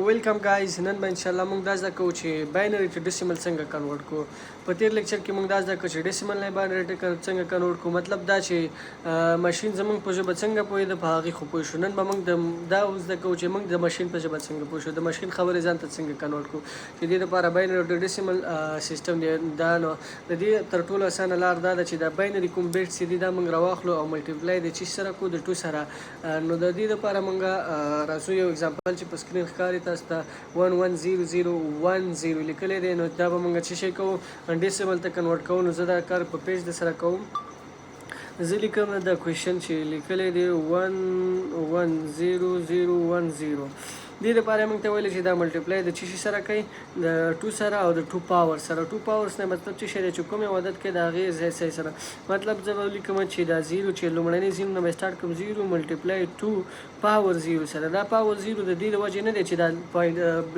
ویلکم ګایز، نن به انشاءالله موږ دا زده کوو چې باینري ټو ډیسیمل څنګه کنورټ کو. په تیر لیکچر کې موږ دا زده کړو چې ډیسیمل نه باینري ټو څنګه کنورټ کو، مطلب دا چې ماشین زموږ په ژبه څنګه پوهېده، په هغې خو پوه شو. نن به موږ دا زده کوو چې موږ د ماشین په ژبه څنګه پوه شو، د ماشین خبرې ځان ته څنګه کنورټ کو، چې دې لپاره باینري ټو ډیسیمل سیستم دی. دا نو د دې تر ټولو اسانه لار دا ده چې دا باینري کوم بیټس دي، دا موږ راواخلو او ملټیپلای د چی سره کو؟ د 2 سره. نو د دې لپاره موږ راځو یو اگزامپل چې په سکرین ښکاري تاسو ته، 110010 لیکلی دی. نو دا به موږ څه شی کوو؟ ډیسیمل ته کنورټ کوو. نو زه دا کار په پیج د سره کوم. زه لیکم دا کوېشن چې لیکلی دی 110010. دې لپاره موږ ته ویل چې دا ملټیپلای د چی شي سره کوي؟ د 2 سره او د 2 پاور سره. 2 پاور نه مطلب چې شی دی؟ چې کوم یو عدد کې د هغې ځای ځای سره. مطلب زه به ولیکم چې دا 0 چې لومړنی 0 نه به سټارټ کوم، 0 ملټیپلای 2 پاور 0 سره. دا پاور 0 د دې د وجې نه دی چې دا پوینټ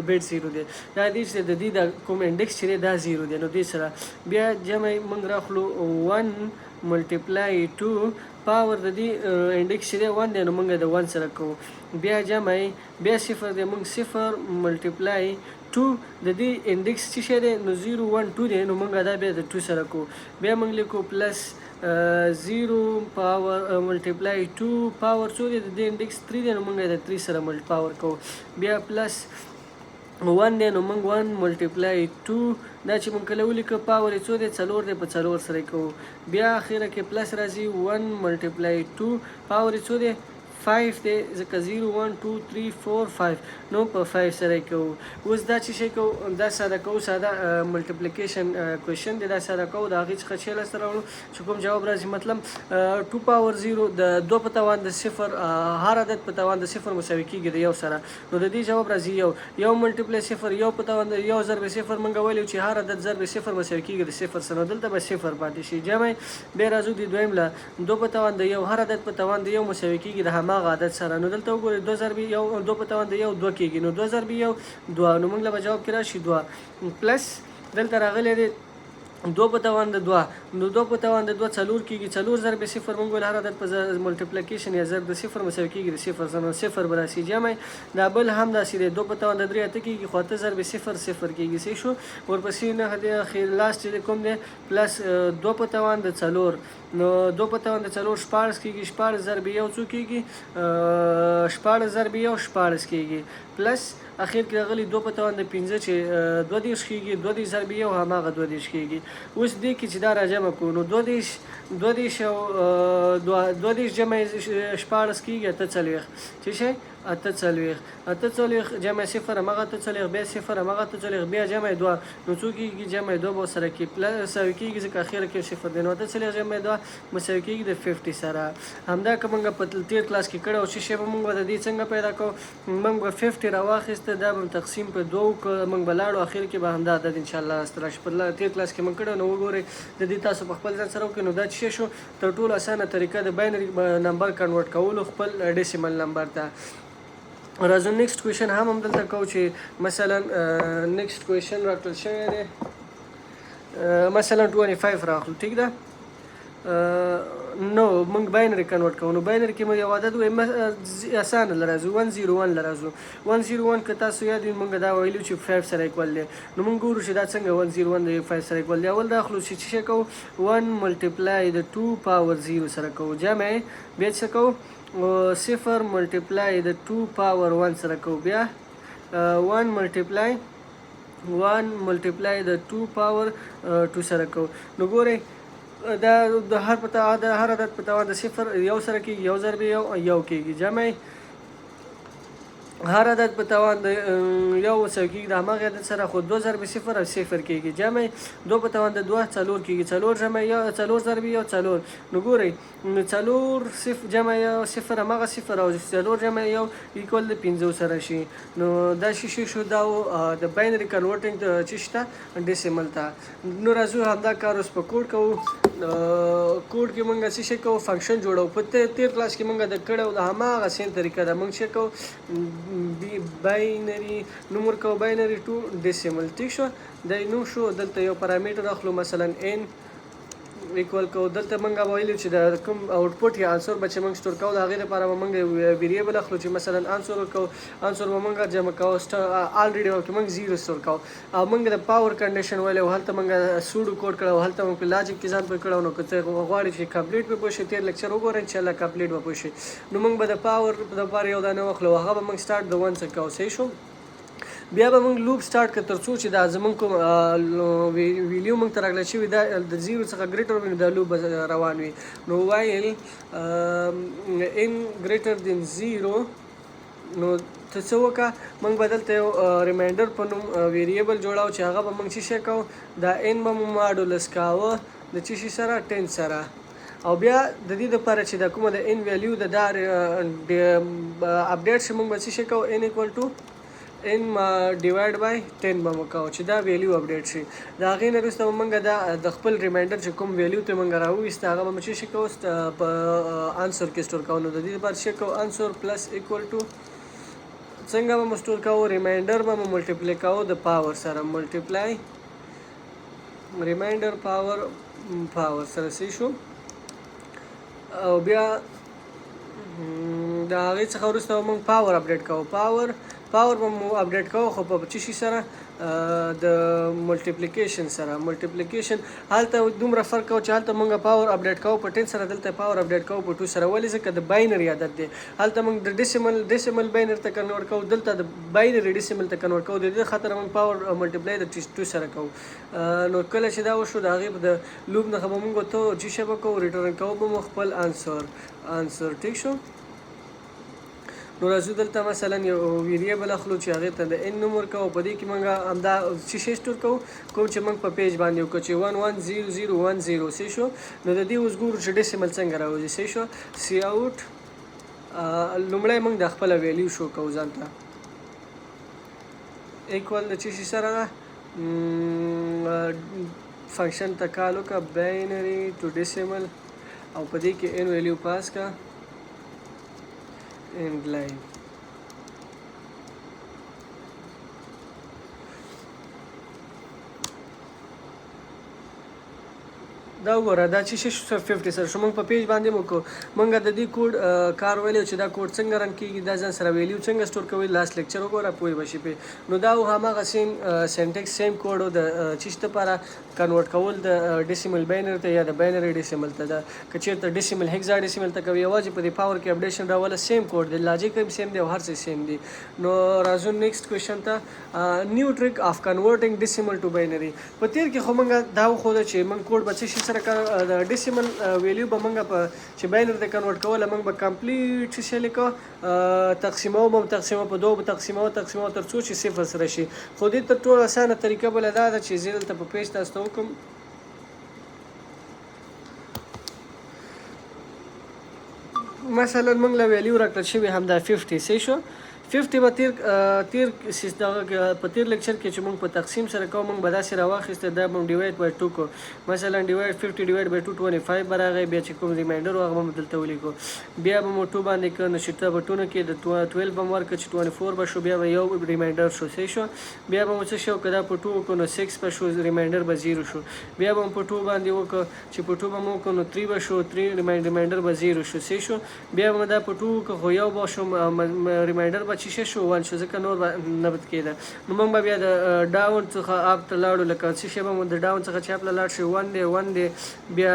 بیټ 0 دی، دا دی چې د دې د کوم انډیکس چې دی دا 0 دی. نو دې سره بیا جمع موږ راخلو 1 ملټیپلای 2 پاور د دې انډیکس چې دی 1 دی، نو موږ د 1 سره کوو. بیا جمع، بیا صفر دی، موږ صفر ملټیپلای 2 د دې انډیکس څه شی دی؟ نو 0 1 2 دی، نو موږ دا بیا د 2 سره کوو. بیا موږ لیکو پلس 0 پاور ملټیپلای 2 پاور څو دی؟ د دې انډیکس 3 دی، نو موږ د 3 سره ملټ پاور کوو. بیا پلس 1 دی، نو موږ 1 ملټیپلای 2، دا چې موږ کله ولیکو پاور یې څو دی؟ څلور دی، په څلور سره کوو. بیا اخره کې پلس راځي، 1 ملټیپلای 2 پاور یې څو دی؟ 5 دی، ځکه 0 1 2 3 4 5، نو په 5 سره کوو. اوس دا چې شی کوو، دا ساده کوو. ساده ملټیپلیکیشن کوېشن دی، دا ساده کوو. د هغې څخه چې لاسته راوړو، چې کوم جواب راځي، مطلب 2 پاور 0، د 2 په توان د صفر، هر عدد په توان د صفر مساوي کېږي د یو سره. نو د دې جواب راځي یو. یو ملټیپلی صفر، یو په توان د یو ضرب صفر. مونږ ویلو چې هر عدد ضرب صفر مساوي کېږي د صفر سره، نو دلته به صفر پاتې شي. جمع، بیا راځو د دویم له 2 په توان د یو، هر عدد په توان د یو مساوي کېږي د هماغه عدد سره. نو دلته وګورئ، 2 ضرب یو، 2 په توان د یو 2 کېږي، نو 2 ضرب یو 2، نو موږ له به جواب کې راشي 2. پلس دلته راغلی دی 2 په توان د 2، نو 2 په توان د 2 څلور کېږي. څلور ضرب صفر، موږ ویل هر عدد په ملټیپلیکیشن یا ضرب د صفر مساوي کېږي د صفر سره، نو صفر به راسي. جمع، دا بل هم داسې دی، 2 په توان د 3 8 کېږي، خو 8 ضرب صفر صفر کېږي. صحیح شو؟ ورپسې نه دی، اخر لاست چې کوم دی، پلس 2 په توان د 4، نو 2 په توان د 4 16 کېږي. 16 ضرب یو څو کېږي؟ 16 ضرب یو 16 کېږي. پلس اخر کې راغلي 2 په توان د 5 چې 32 کېږي. 32 ضرب یو هماغه 32 کېږي. اوس دې کې چې دا راجمع کړو، نو 32، 32 او 32 جمع 16 کېږي 48. چې شی 48، 48 جمع صفر هماغه 48، بیا صفر هماغه 48، بیا جمع 2، نو څو کېږي؟ جمع 2 به سره کې پلس مساوي کېږي، ځکه اخره کې صفر دی، نو 48 جمع 2 مساوي کېږي د 50 سره. همدا که موږ په تېر کلاس کې کړی او چې شی به موږ د دې څنګه پیدا کوو؟ موږ به 50 راواخیسته، دا به تقسیم په 2 وکړو، موږ به لاړو، اخر کې به همدا عدد انشاءالله راسته راشي. په تېر کلاس کې موږ کړی، نو وګورئ د دې تاسو په خپل ځان سره وکړئ. نو دا چې شو تر ټولو اسانه طریقه د باینري نمبر کنورټ کولو خپل ډیسیمل نمبر ته. راځو نیکسټ کوېشن هم همدلته کوو، چې مثلا نیکسټ کوېشن راکړل شوی دی، مثلا 25 راخلو، ټیک ده؟ نو موږ باینري کنورټ کوو. نو باینري کې موږ یو عدد وایو، اسانه لراځو، 101 لراځو. 101 که تاسو یاد وي، موږ دا ویلو چې 5 سره ایکوال دی. نو موږ ګورو چې دا څنګه 101 د 5 سره ایکوال دی. اول دا اخلو چې څه کوو؟ 1 ملټیپلای د 2 پاور 0 سره کوو. جمع، بیا څه کوو؟ صفر ملټیپلای د 2 پاور 1 سره کوو. بیا 1 ملټیپلای 1 ملټیپلای د 2 پاور 2 سره کوو. نو ګورئ، دا د هر عدد په توان د صفر یو سره کېږي، یو ضرب یو یو کېږي. جمع، هر عدد په توان د یو مساوي کېږي د هماغه عدد سره، خو 2 ضرب صفر او صفر کېږي. جمع، 2 په توان د 2 څلور کېږي. څلور جمع یو، څلور ضرب یو څلور. نو ګورئ، نو څلور صفر جمع یو صفر هماغه صفر او څلور جمع یو ایکول د 5 سره شي. نو دا شي شو، دا د باینري کنورټینګ د چې شته ډیسیمل ته. نو راځو همدا کار اوس په کوډ کوو. کوډ کې مونږ څه شي کوو؟ فنکشن جوړو. په تیر کلاس کې مونږ د کړو د هماغه سیم طریقه ده. مونږ څه کوو؟ باینري نوم ورکوو، باینري ټو ډیسیمل، ټیک شو؟ دا نوم شو. دلته یو پرامیټر اخلو، مثلا n Equal کو. دلته مونږ ویلو چې د کوم output یا answer به چې مونږ store کوو، د هغې لپاره به مونږ variable اخلو چې مثلا answer ورکوو. Answer به مونږ جمع کوو، already به مونږ zero store کوو. او مونږ د power condition ویلی او هلته مونږ pseudo code کړو او هلته مونږ په logic کې ځان پوه کړو. نو که ته غواړې چې complete به پوه شې، تېر lecture وګوره، انشاءالله complete به پوه شې. نو مونږ به د power لپاره یو دانه واخلو، هغه به مونږ start د 1 څخه کوو، صحیح شو؟ بیا به موږ loop start کړ تر څو چې دا زمونږ کوم value موږ ته راغلی شوي، دا د zero څخه greater وي، نو دا loop به روان وي. نو while n greater than zero، نو ته څه وکړه؟ موږ به دلته یو remainder په نوم variable جوړاو چې هغه به موږ څه شی کوو؟ دا n به مو modulus کاوه د څه شي سره؟ 10 سره. او بیا د دې لپاره چې دا کومه د n value د دا update شي، موږ به څه شی کوو؟ n equal to n divide by 10 به مو کوو چې دا value update شي. د هغې نه وروسته به موږ دا د خپل remainder چې کوم value ته موږ راوویسته، هغه به مو څه شي کوو؟ په answer کې store کوو. نو د دې لپاره څه کوو؟ Answer plus equal to څنګه به مو store کوو؟ Remainder به مو multiply کوو د power سره، multiply remainder power سره، صحیح شو؟ او بیا د هغې څخه وروسته به موږ power update کوو. Power به مو update کوو، خو په څه شي سره؟ د multiplication سره. Multiplication هلته دومره فرق کوو چې هلته موږ power update کوو په 10 سره، دلته power update کوو په 2 سره. ولې؟ ځکه د binary عدد دی. هلته موږ د decimal binary ته convert کوو، دلته د binary decimal ته convert کوو. د دې خاطر موږ power multiply د 2 سره کوو. نو کله چې دا وشو، د هغې د loop نه به موږ ته چې شی به کوو؟ Return کوو به مو خپل answer، ټیک شو؟ نو راځو دلته مثلا یو variable اخلو چې هغې ته د n نوم ورکوو. په دې کې موږ همدا څه شی store کوو کوم چې موږ په page باندې وکړو چې 110010، صحیح شو؟ نو د دې اوس ګورو چې decimal څنګه راوځي، صحیح شو؟ Cout، لومړی موږ د خپله value show کوو ځان ته. Equal د څه شي سره ده؟ Function ته call وکړه binary to decimal او په دې کې n value pass کا، end line. دا وګوره، دا چې شي 50 سره شو. موږ په page باندې مو کو موږ د دې کوډ کار ویلو چې دا کوډ څنګه run کیږي، دا ځان سره value څنګه store کوي. Last lecture وګوره، پوه به شي پې. نو دا هماغه same syntax، same code د چیش لپاره convert کول د decimal binary ته یا د binary decimal ته. ده که چېرته decimal hexadecimal ته کوي، یوازې په دې power کې updation راوله. Same code دی، logic هم same دی او هر څه same دی. نو راځو next question ته، new trick of converting decimal to binary. په تیر کې خو موږ دا وښوده چې موږ کوډ به څه شي سره، د decimal value به موږ په چې binary ته convert کوله، موږ به complete څه شی لیکو؟ تقسیمو به، تقسیمو په دوه به تقسیمو، تقسیمو تر څو چې صفر سره شي. خو دې تر ټولو اسانه طریقه بله دا ده چې زه دلته په page تاسو ته وکړم. مثلا موږ له value راکړل شوي همدا 50، صحیح شو؟ 50 به تیر دغه په تیر lecture کې چې موږ په تقسیم سره کوو، موږ به داسې راواخیسته، دا به divide by 2 کو. مثلا divide 50 divide by 2، 25 به راغی. بیا چې کوم remainder و، هغه به مو دلته ولیکو. بیا به مو 2 باندې که، نو چې ته به 2 نه کې د 12 به مو ورکړه چې 24 به شو، بیا به یو remainder شو، صحیح شو؟ بیا به مو څه شو؟ که دا په 2 وکړو نو 6 به شو، remainder به 0 شو. بیا به مو په 2 باندې وکړو، چې په 2 به مو وکړو نو 3 به شو، 3 remainder به 0 شو، صحیح شو؟ بیا به مو دا په 2 وکړو، خو یو به شو، remainder به چې شو؟ 1 شو، ځکه نور به نه بد کېده. نو موږ به بیا د down څخه up ته لاړو، لکه څه شی به مو د down څخه چې up ته لاړ شي، 1 دی، 1 دی، بیا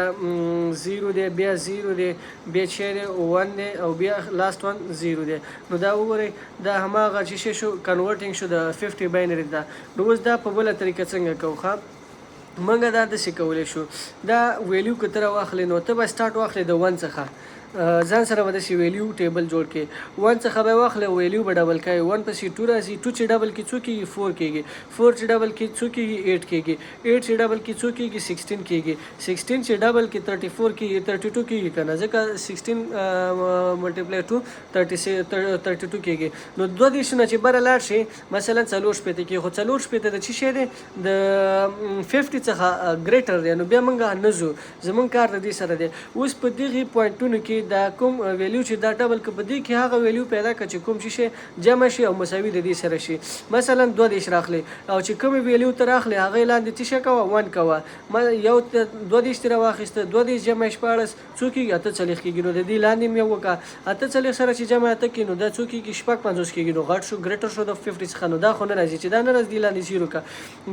0 دی، بیا 0 دی، بیا چې دی 1 دی او بیا last one 0 دی. نو دا وګورئ، دا هماغه چې شی شو، converting شو د 50 binary ته. نو اوس دا په بله طریقه څنګه کوو؟ ښه، موږ دا داسې کولی شو. دا value که ته راواخلې، نو ته به start واخلې د 1 څخه. ځان سره به داسې value table جوړ کړې، 1 څخه به واخلې، value به double کوې. 1 پسې 2 راځي، 2 چې double کړي څو کېږي؟ 4 کېږي. 4 چې double کړي څو کېږي؟ 8 کېږي. 8 چې double کړي څو کېږي؟ 16 کېږي. 16 چې double کړي 34 کېږي، 32 کېږي که نه؟ ځکه 16 multiply 2 32 کېږي. نو 32 نه چې بره لاړ شي، مثلا 64 کېږي، خو 64 د څه شی دی؟ د 50 څخه greater دی. نو بیا موږ نه ځو، زمونږ کار د دې سره دی. اوس په دغې point ونو کې دا کوم ویلیو چې دا ډبل که په دې کې هغه ویلیو پیدا که چې کوم شي جمع شي او مساوي د دې سره شي. مثلا 32 راخلي او چې کوم ویلیو ته راخلي هغه لاندې څه شي کوه، 1 کوه. یو 32 ترې واخیسته، 32 جمع 16 څو کېږي؟ 48 کېږي. نو د دې لاندې مې یو وکړه، 48 سره چې جمع 8 کړي نو دا څو کېږي؟ 56 کېږي. نو غټ شو، ګریټر شو د 50 څخه، نو دا خو نه راځي. چې دا نه راځي، دې لاندې زیرو که.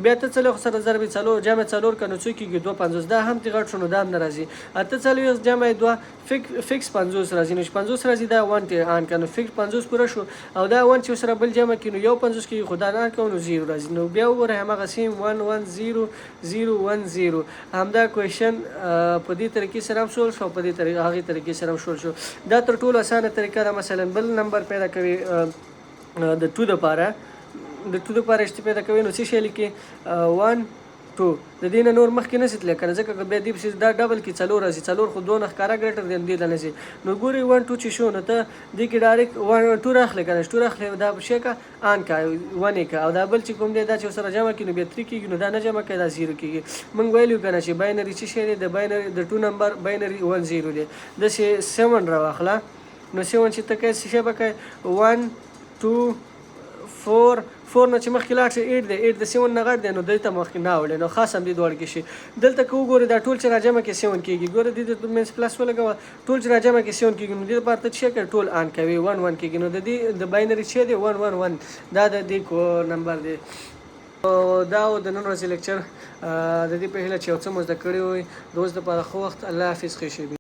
بیا 48 سره ضرب 4 جمع 4 که نو څو کېږي؟ 52. دا هم ترې غټ شو، نو دا هم نه راځي. 48 جمع 2 فکس 50 راځي. نو چې 50 راځي دا 1 ته آن که، نو فکس 50 پوره شو. او دا 1 چې سره بل جمع کړي نو 51 کېږي، خو دا نه آن کوو نو 0 راځي. نو بیا وګوره هماغه سیم 1 1 0 0 1 0. همدا کوېشن په دې طریقې سره هم سولو شو او په دې طریقې هغې طریقې سره هم سولو شو. دا تر ټولو اسانه طریقه ده. مثلا بل نمبر پیدا کوي د 2 دپاره، د 2 دپاره چې پیدا کوي نو څه شی لیکي؟ 1 2. د دې نه نور مخکې نه شي تللی که نه، ځکه که بیا دې پسې دا ډبل کې 4 راځي، 4 خو 2 نه ښکاره ګریټر دی، نو دې ته نه ځي. نو ګوري 1 2 چې شو نو ته دې کې ډایرکټ 1 2 راخلې که نه، 2 راخلې دا شی که آن که 1 یې که، او دا بل چې کوم دی دا چې سره جمع کړي نو بیا 3 کېږي، نو دا نه جمع کوي دا 0 کېږي. موږ ویلي که نه چې باینري څه شی دی؟ د باینري د 2 نمبر باینري 1 0 دی. داسې 7 راواخله، نو 7 چې ته کوې څه شی به کوې؟ 1 2 4 4 نه چې مخکې لاړ شي 8 دی، 8 د 7 نه غټ دی، نو دلته مخکې نه اوړي، نو خاص هم دې دواړو کې شي. دلته که وګورې دا ټول چې راجمع کې 7 کېږي، ګوره دې د منځ پلس ولګوه، ټول چې راجمع کې 7 کېږي، نو دې لپاره ته څه کوې؟ ټول آن کوي، 1 1 کېږي. نو د دې د باینري چې دی 1 1 1، دا د دې کو نمبر دی. دا و د نن ورځې لیکچر. د دې په هیله چې یو څه مو زده کړي وي. د اوس دپاره ښه وخت، الله حافظ، ښې شېبې.